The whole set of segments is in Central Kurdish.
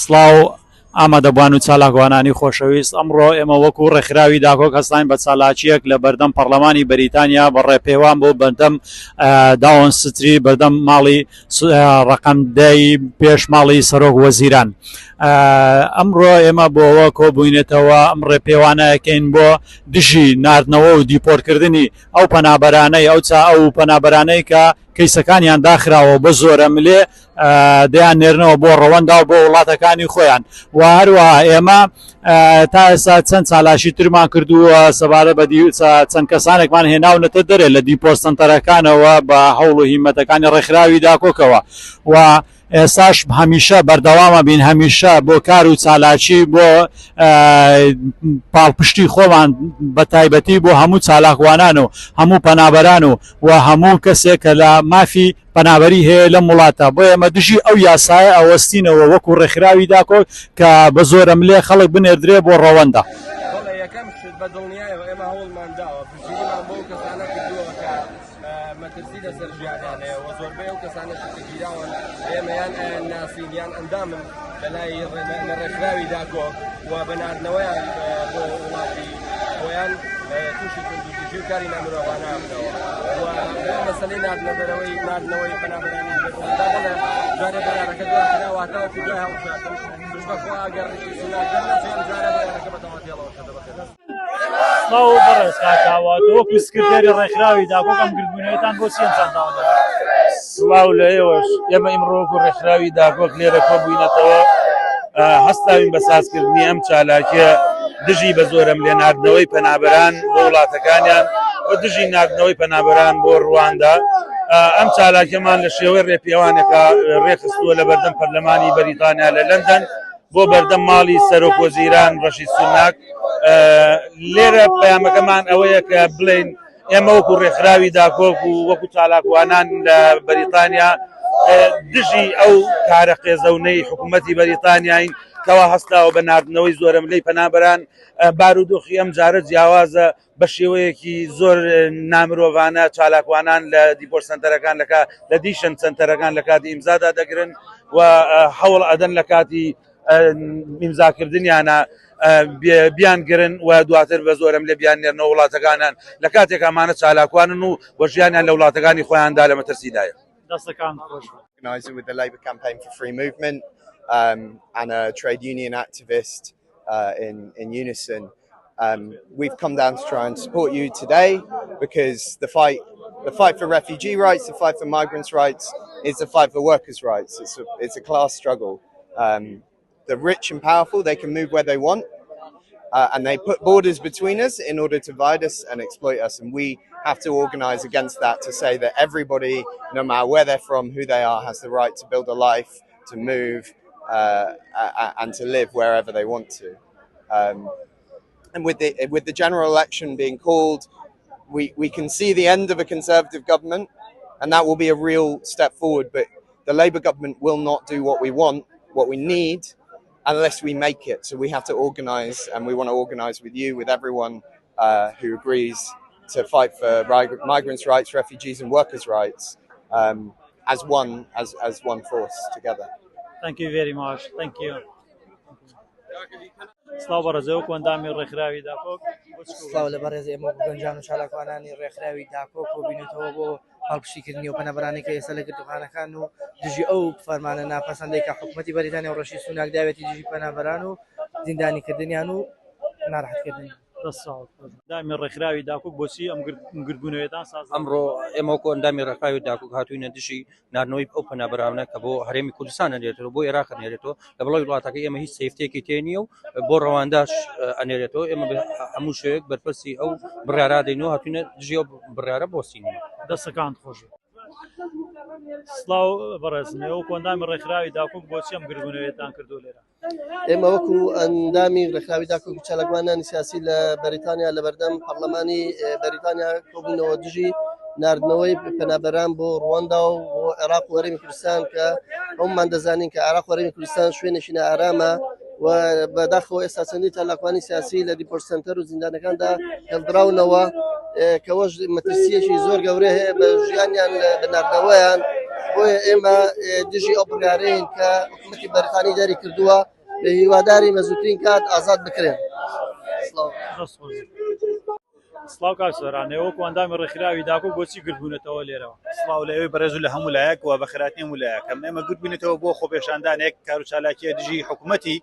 سڵاو ئامادەبوان و چالاکوانانی خۆشەویست، ئەمڕۆ ئێمە وەکو ڕێکخراوی داکۆک هەستاین بە چالاکییەک لە بەردەم پەڕلەمانی بەریتانیا بە ڕێپێوان بۆ بەردەم داون ستری بەردەم ماڵی ڕەقەم دەی پێش ماڵی سەرۆک وەزیران. ئەمڕۆ ئێمە بۆ ئەوە کۆبووینەتەوە ئەم ڕێپێوانەکەین بۆ دژی ناردنەوە و دیپۆرتکردنی ئەو پەنابەرانەی ئەو چا ئەو پەنابەرانەی کە کەیسەکانیان داخراوە بە زۆرەملێ دەیان نێرنەوە بۆ ڕەوەندا و بۆ وڵاتەکانی خۆیان و هەروەها ئێمە تا ئێستا چەند چالاشی ترمان کردووە سەبارەت بە چەند کەسانێکمان هێناونەتە دەرێ لە deport center ەکانەوە بە هەوڵ و هیمەتەکانی ڕێکخراوی داکۆکەوە و ئێستاش هەمیشە بەردەوامە بین هەمیشە بۆ کار و چالاکی بۆ پاڵپشتی خۆمان بە تایبەتی بۆ هەموو چالاکوانان و هەموو پەنابەران و و هەموو کەسێک کە لە مافی پەنابەری هەیە لەم وڵاتە بۆیە ئێمە دژی ئەو یاسایە ئەوەستینەوە وەکو ڕێکخراوی داکۆک کە بە زۆرەملێ خەڵک بنێردرێ بۆ ڕەوەندە. بەڵێ یەکەم شت بە دڵنیایەوە ئێمە هەوڵمان داوە پشتگیریمان بۆ ئەو کەسانە کردووە کە مەترسی لەسەر ژیانیان هەیە و زۆربەی ئەو کەسانەش کە گیراون ئێمە یان ئەیان ناسین یان ئەندامن لە لای لە ڕێکخراوی داکۆک و بە ناردنەوەیان بۆ وڵاتی خۆیان تووشی توندوتیژی و کاری نامرۆڤانە بنەوە و بۆ مەسەلەی ناردنە دەرەوەی ناردنەوەی پەنابەرانی ڕواندا بەڵێ جارێ بڕیارەکە دواخرا تاوەکو دوای هەڵبژاردن پشت بەخوا ئەگەر ڕیشی سوناک دەرنەچێ ئەم جارە بڕیارەکە بە تەواوەتی هەڵەوەشێتەوە. سڵاو بەڕێز کاک کاوە، تۆ وەکو سکرتێری ڕێکخراوی داکۆک ئەم گردبوونەوەتان بۆ چی ئەنجام داوە؟ سڵاو لە ئێوەش، ئێمە ئیمڕۆ وەکو ڕێکخراوی داکۆک لێرە کۆبووینەتەوە، هەستاوین بە سازکردنی ئەم چالاکیە دژی بە زۆرەملێ ناردنەوەی پەنابەران بۆ وڵاتەکانیان و دژی ناردنەوەی پەنابەران بۆ ڕواندا. ئەم چالاکیەمان لە شێوەی ڕێپێوانێکا ڕێکخستووە لە بەردەم پەرلەمانی بەریتانیا لە لەندەن بۆ بەردەم ماڵی سەرۆک وەزیران ڕەشید سوناک. لێرە پەیامەکەمان ئەوەیە کە بڵێین ئێمە وەکو ڕێکخراوی داکۆک و وەکو چالاکوانان لە بەریتانیا دژی ئەو کارە قێزەونەی حکوومەتی بەریتانیاین کەوا هەستاوە بە ناردنەوەی زۆرەملێی پەنابەران. بارودۆخی ئەم جارە جیاوازە، بە شێوەیەکی زۆر نامرۆڤانە چالاکوانان لە deport center ەکان لەکە لە detention center ەکان لە کاتی ئیمزادا دەگرن و هەوڵ ئەدەن لە کاتی ئیمزاکردنیانە بیانگرن و دواتر بە زۆرەم لێ بیان نێرنەوە وڵاتەکانیان لە کاتێک ئەمانە چالاکوانن و وە ژیانیان لە وڵاتەکانی خۆیاندا لە مەترسیدایە. دەستەکان خۆش بێت. Organizer with the Labour Campaign for Free Movement and a trade union activist uh, in, in unison. Um, we've come down to try and support you today because the fight, the fight for refugee rights, the fight for migrants' rights is a fight for workers' rights. It's a, it's a class struggle. Um, the rich and powerful, they can move where they want. Uh, and they put borders between us in order to divide us and exploit us. And we have to organize against that to say that everybody, no matter where they're from, who they are, has the right to build a life, to move, uh, and to live wherever they want to. Um, and with the, with the general election being called, we, we can see the end of a Conservative government, and that will be a real step forward. But the Labour government will not do what we want, what we need, unless we make it. So we have to organise, and we want to organise with you, with everyone uh, who agrees to fight for migrants' rights, refugees, and workers' rights um, as one as, as one force together. Thank you very much. Thank you. سڵاو بەڕێز وەکو ئەندامی ڕێکخراوی داکۆک سڵاو لە بەڕێز ئێمە وەکو گەنجان و چالاکوانانی ڕێکخراوی داکۆک کۆبووینەتەوە بۆ پاڵپشتیکردنی ئەو پەنابەرانەی کە ئێستا لە گرتووخانەکان و دژی ئەو فەرمانە ناپەسەندەی کە حکوومەتی بەریتانیا و ڕەشی سوناک داوێتی دژی پەنابەران و زیندانیکردنیان و ناڕەحەتکردنیان. دەست ساغ. ئەندامی ڕێکخراوی داکۆک بۆچی ئەم گردبوونەوەتان ساز ئەمڕۆ ئێمە وەکو ئەندامی ڕێکخراوی داکۆک هاتووینە دژی ناردنەوەی ئەو پەنابەرانە کە بۆ هەرێمی کوردستان ئەنێرێتەوە بۆ عێراق ئەنێرێتەوە لە بەڵی وڵاتەکە ئێمە هیچ safety ێکی تێ نییە و بۆ ڕەوانداش ئەنێرێتەوە ئێمە هەموو شێوەیەک بەرپرسی ئەو بڕیارا دەین و هاتوینە دژی ئەو بڕیارە بۆسینەوە. دەستەکانت خۆش بێت. سڵاو بەڕێزم ئێوە وەکو ئەندامی ڕێکخراوی داکۆک بۆچی ئەم گردبوونەوەیەتان کردووە لێرە؟ ئێمە وەکو ئەندامی ڕێکخراوی داکۆک و چالاکوانانی سیاسی لە بەریتانیا لە بەردەم پەرلەمانی بەریتانیا کۆبوونەوە دژی ناردنەوەی پەنابەران بۆ ڕواندا و بۆ عێراق و هەرێمی کوردستان کە هەمومان دەزانین کە عێراق و هەرێمی کوردستان شوێنێکی نائارامە و بەداخەوە ئێستا چەندین چالاکوانی سیاسی لە deport center و زیندانەکاندا هێڵدراونەوە کەوەش مەترسیەکی زۆر گەورە هەیە بە ژیانیان بە ناردنەوەیان. بۆیە ئێمە دژی ئەو بڕیارەین کە حکوومەتی بەریتانی دەری کردووە لە هیواداری بە زووترین کات ئازاد بکرێن. سڵاو کاک سۆران، ئێوە وەکو ئەندامی ڕێکخراوی داکۆک بۆچی گردبوونەتەوە لێرەوە؟ سڵاو لە ئێوەی بەڕێز و لە هەموو لایەک و بەخێرهاتنی هەموو لایەکەم. ئێمە گردبووینەتەوە بۆ خۆپێشاندانێک کار و چالاکیە دژی حکوومەتی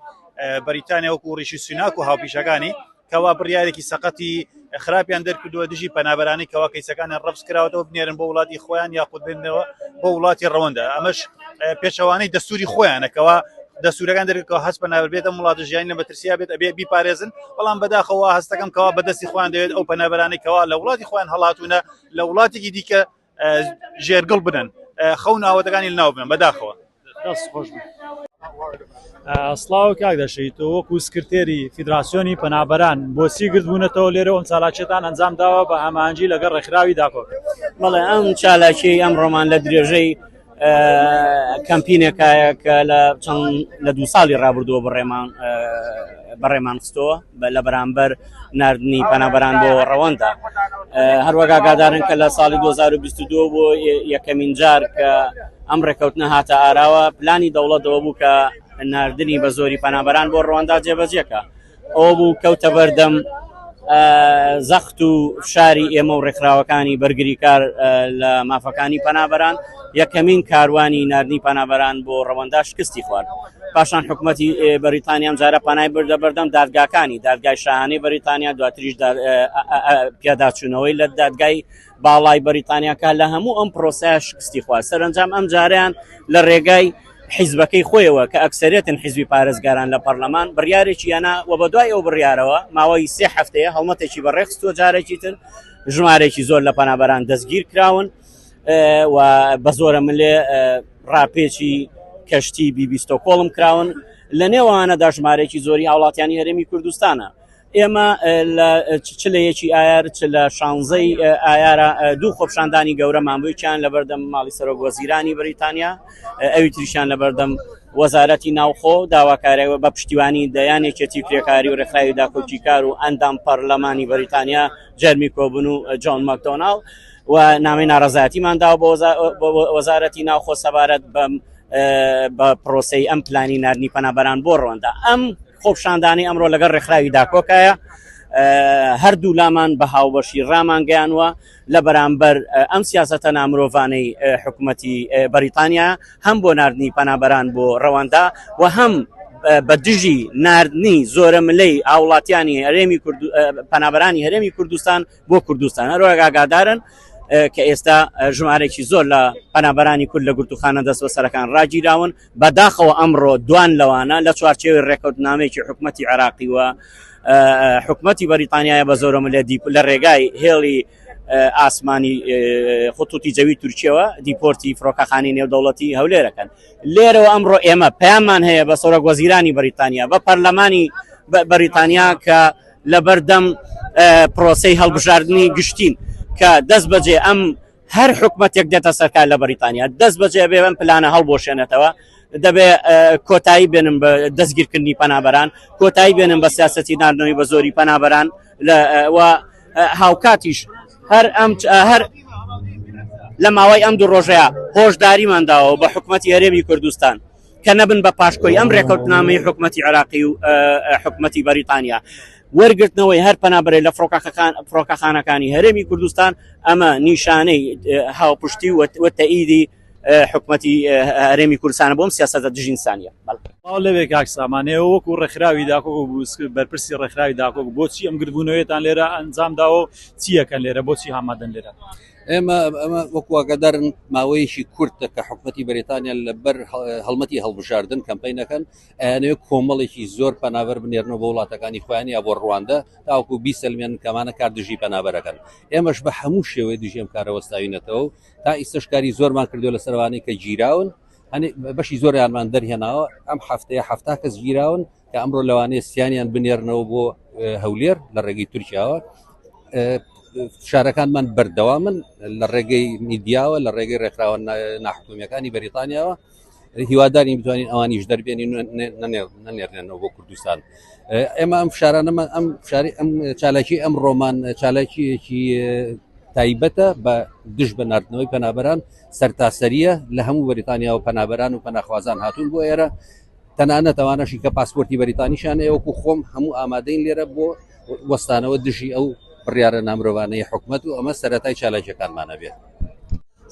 بەریتانیا وەکو ڕیشی سوناک و هاوپیشەکانی کەوا بڕیارێکی سەقەتی خراپیان دەرکردووە دژی پەنابەرانی کەوا کەیسەکانیان ڕەفز کراوەتەوە بنێرن بۆ وڵاتی خۆیان یاخود بێنەوە بۆ وڵاتی ڕەوەندە ئەمەش پێچەوانەی دەستوری خۆیانە کەوا دەستورەکان دەرکەوە هەست پەنابەر بێت ئەم وڵاتە ژیانی لە مەترسیا بێت ئەبێ بیپارێزن بەڵام بەداخەوە هەستەکەم کەوا بەدەستی خۆیان دەوێت ئەو پەنابەرانەی کەوا لە وڵاتی خۆیان هەڵاتوونە لە وڵاتێکی دیکە ژێرگڵ بدەن خەون ئاواتەکانی لەناو بنەن بەداخەوە. دەست خۆش بێت. سڵاو کاک دەشەی تۆ وەکو سکرتێری فیدراسیۆنی پەنابەران بۆچی گردبوونەتەوە لێرە ئەم چالاکیەتان ئەنجام داوە بە هەماهەنگی لەگەڵ ڕێکخراوی داکۆک؟ بەڵێ ئەم چالاکیەی ئەمڕۆمان لە درێژەی کەمپینێکایە کە لە چەند لە دوو ساڵی ڕابردووە بڕێمان بەڕێمان خستەوە لە بەرامبەر ناردنی پەنابەران بۆ ڕەوەندە هەروەک ئاگادارن کە لە ساڵی 2022 بۆ یەکەمین جار کە ئەم ڕێکەوتنە هاتە ئاراوە پلانی دەوڵەتەوە بوو کە ناردنی بە زۆری پەنابەران بۆ ڕواندا جێبەجێکە ئەوە بوو کەوتە بەردەم زەخت و فشاری ئێمە و ڕێکخراوەکانی بەرگریکار لە مافەکانی پەنابەران یەکەمین کاروانی ناردنی پەنابەران بۆ ڕەوەندا شکستی خوارد. پاشان حکوومەتی بەریتانیا جارە پەنای بردە بەردەم دادگاکانی دادگای شاهانەی بەریتانیا دواتریش پیاداچوونەوەی لە دادگای باڵای بەریتانیاکە لە هەموو ئەم پرۆسەیە شکستی خوارد سەرنجام ئەم جاریان لە ڕێگای حیزبەکەی خۆیەوە کە ئەکسەرێتن حیزبی پارێزگاران لە پەرلەمان بڕیارێکی یانە و بە دوای ئەو بڕیارەوە ماوەی سێ هەفتەیە هەڵمەتێکی بەڕێخستووە جارێکی تر ژمارێکی زۆر لە پەنابەران دەستگیر کراون و بە زۆرە ملێ ڕاپێچی کەشتی بیبی ستۆکۆڵم کراون لە نێوانەدا ژمارێکی زۆری هاوڵاتیانی هەرێمی کوردستانە ئێمە چ لە یەکی ئایار چ لە شانزەی ئایارە دوو خۆپشاندانی گەورەمان بوو یەکیان لە بەردەم ماڵی سەرۆک وەزیرانی بەریتانیا ئەوی تریشیان لە بەردەم وەزارەتی ناوخۆ داواکاریەوە بە پشتیوانی دەیان یەکێتی کرێکاری و ڕێکخراوی داکۆکیکار و ئەندام پەرلەمانی بەریتانیا جەرمی کۆبن و جۆن مەکدۆناڵ و نامەی ناڕەزایەتیمان داوە بۆ وەزارەتی ناوخۆ سەبارەت بە پرۆسەی ئەم پلانی ناردنی پەنابەران بۆ ڕواندا ئەم خۆپشاندانی ئەمڕۆ لەگەڵ ڕێکخراوی داکۆکایە هەردوو لامان بە هاوبەشی ڕامانگەیانوە لە بەرامبەر ئەم سیاسەتە نامرۆڤانەی حکوومەتی بەریتانیا هەم بۆ ناردنی پەنابەران بۆ ڕەواندا و هەم بە دژی ناردنی زۆرە ملەی هاوڵاتیانی هەرێمی پەنابەرانی هەرێمی کوردستان بۆ کوردستان هەروەک ئاگادارن کە ئێستا ژمارێکی زۆر لە پەنابەرانی کورد لە گرتوخانە دەست بەسەرەکان ڕاگیراون بەداخەوە ئەمڕۆ دوان لەوانە لە چوارچێوەی ڕێکەوتنامەیەکی حکومەتی عێراقی و حکومەتی بەریتانیایە بە زۆرەملێ دیپ لە ڕێگای هێڵی ئاسمانی خطوطی جەوی تورکیەوە دیپۆرتی فڕۆکەخانی نێودەوڵەتی هەولێرەکەن لێرەوە ئەمڕۆ ئێمە پەیاممان هەیە بە سەرۆک وەزیرانی بەریتانیا بە پەرلەمانی بەریتانیا کە لەبەردەم پرۆسەی هەڵبژاردنی گشتین کە دەست بەجێ ئەم هەر حکومەتێک دێتە سەرکار لە بەریتانیا دەست بەجێ بێ ئەم پلانە هەڵبۆشێنێتەوە دەبێ کۆتایی بێنم بە دەستگیرکردنی پەنابەران کۆتایی بێنم بە سیاسەتی ناردنەوەی بە زۆری پەنابەران و هاوکاتیش هەر ئەم هەر لە ماوەی ئەم دوو ڕۆژەیە هۆشداریمان داوە بە حکومەتی هەرێمی کوردستان کە نەبن بە پاشکۆی ئەم ڕێکەوتنامەی حکومەتی عێراقی و حکومەتی بەریتانیا وەرگرتنەوەی هەر پەنابەرێک لە فڕۆکەخانەکانی هەرێمی کوردستان ئەمە نیشانەی هاوپشتی و تەئیدی حکومەتی هەرێمی کوردستانە بۆم سیاسەتە دژی ئینسانیە. سڵاو لەوێ کاک سامان ئێوە وەکو ڕێکخراوی داکۆک و بەرپرسی ڕێکخراوی داکۆک بۆچی ئەم گردبوونەوەیەتان لێرە ئەنجام داوە و چی ئەکەن لێرە بۆچی ئامادەن لێرە؟ ئێمە ئەمە وەکو ئاگادارن ماوەیەکی کورتە کە حکومەتی بەریتانیا لەبەر هەڵمەتی هەڵبژاردن کەمپینەکەن ئەیانەوێت کۆمەڵێکی زۆر پەنابەر بنێرنەوە بۆ وڵاتەکانی خۆیان یا بۆ ڕواندا تاوەکو بیسەلمێنن کەمانە کار دژی پەنابەرەکەن ئێمەش بە هەموو شێوەیە دژی ئەم کارە وەستاوینەتەوە و تا ئیستەش کاری زۆرمان کردووە لەسەر ئەوانەی کە گیراون هەنێ بەشی زۆریانمان دەرهێناوە ئەم هەفتەیە 70 کەس گیراون کە ئەمڕۆ لەوانەیە سیانیان بنێرنەوە بۆ هەولێر لە ڕێگەی تورکیاوە فشارەکانمان بەردەوامن لە ڕێگەی میدیاوە لە ڕێگەی ڕێکخراوە ناحکومیەکانی بەریتانیاوە هیوادارین بتوانین ئەوانیش دەربێنین نەنێرنەوە بۆ کوردستان ئێمە ئەم فشارانەمان ئەم فشاری ئەم چالاکی ئەم ڕۆمان چالاکیەکی تایبەتە بە دژ بە ناردنەوەی پەنابەران سەرتاسەریە لە هەموو بەریتانیاوە پەنابەران و پەناخوازان هاتوون بۆ ئێرە تەنانەت ئەوانەشی کە پاسپۆرتی بەریتانیشیان هەیە وەکو خۆم هەموو ئامادەین لێرە بۆ وەستانەوە دژی ئەو بڕیارە نامرۆڤانەی حکومەت و ئەمە سەرەتای چالاکیەکانمانە بێت.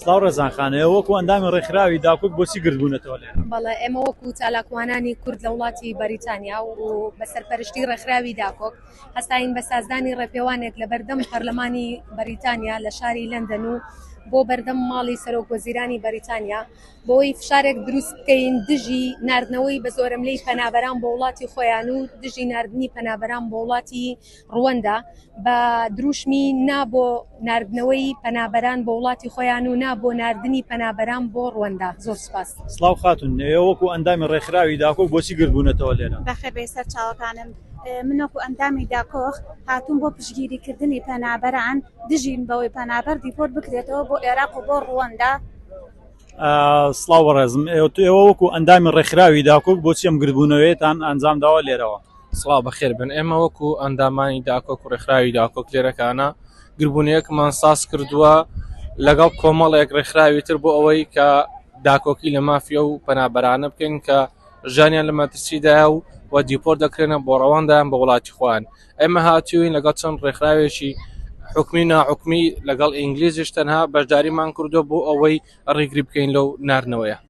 سڵاو ڕێزان خان، ئێوە وەکو ئەندامی ڕێکخراوی داکۆک بۆچی گردبوونەتەوە لێرە؟ بەڵێ ئێمە وەکو چالاکوانانی کورد لە وڵاتی بەریتانیا و بە سەرپەرشتی ڕێکخراوی داکۆک هەستاین بە سازدانی ڕێپێوانێک لە بەردەم پەرلەمانی بەریتانیا لە شاری لەندەن و بۆ بەردەم ماڵی سەرۆک وەزیرانی بەریتانیا بۆی فشارێک دروست بکەین دژی ناردنەوەی بە زۆرەملێی پەنابەران بۆ وڵاتی خۆیان و دژی ناردنی پەنابەران بۆ وڵاتی ڕوەندا بە دروشمی نا بۆ ناردنەوەی پەنابەران بۆ وڵاتی خۆیان و نا بۆ ناردنی پەنابەران بۆ ڕوەندا. زۆر سوپاس. سڵاو خاتوون، ئێوە وەکو ئەندامی ڕێکخراوی داکۆک بۆچی گردبوونەتەوە لێرە؟ بەخێربێی سەرچاوەکانم. من وەکو ئەندامی داکۆخ هاتووم بۆ پشتگیری کردنی پەنابەران، دژین بەوەی پەنابەر دیپۆرت بکرێتەوە بۆ ئێراق و بۆ ڕوەندا. سڵاو بەڕێزم، ئێوە وەکو ئەندامی ڕێکخراوی داکۆک بۆچی ئەم گردبوونەوەیەتان ئەنجام داوە لێرەوە؟ سڵاو بەخێر بن ئێمە وەکو ئەندامانی داکۆک و ڕێکخراوی داکۆک لێرەکانە گربوونەیەکمان ساز کردووە لەگەڵ کۆمەڵێک ڕێکخراوی تر بۆ ئەوەی کە داکۆکی لە مافیا و پەنابەرانە بکەین کە ژیانیان لە مەترسیدایە و و دیپۆر دەکرێنە بۆ ڕەواندایان بە وڵاتی خۆیان ئێمە هاتووین لەگەڵ چەند ڕێکخراوێکی حکومی ناحکومی لەگەڵ ئینگلیزیش تەنها بەشداریمان کردووە بۆ ئەوەی ڕێگری بکەین لەو ناردنەوەیە.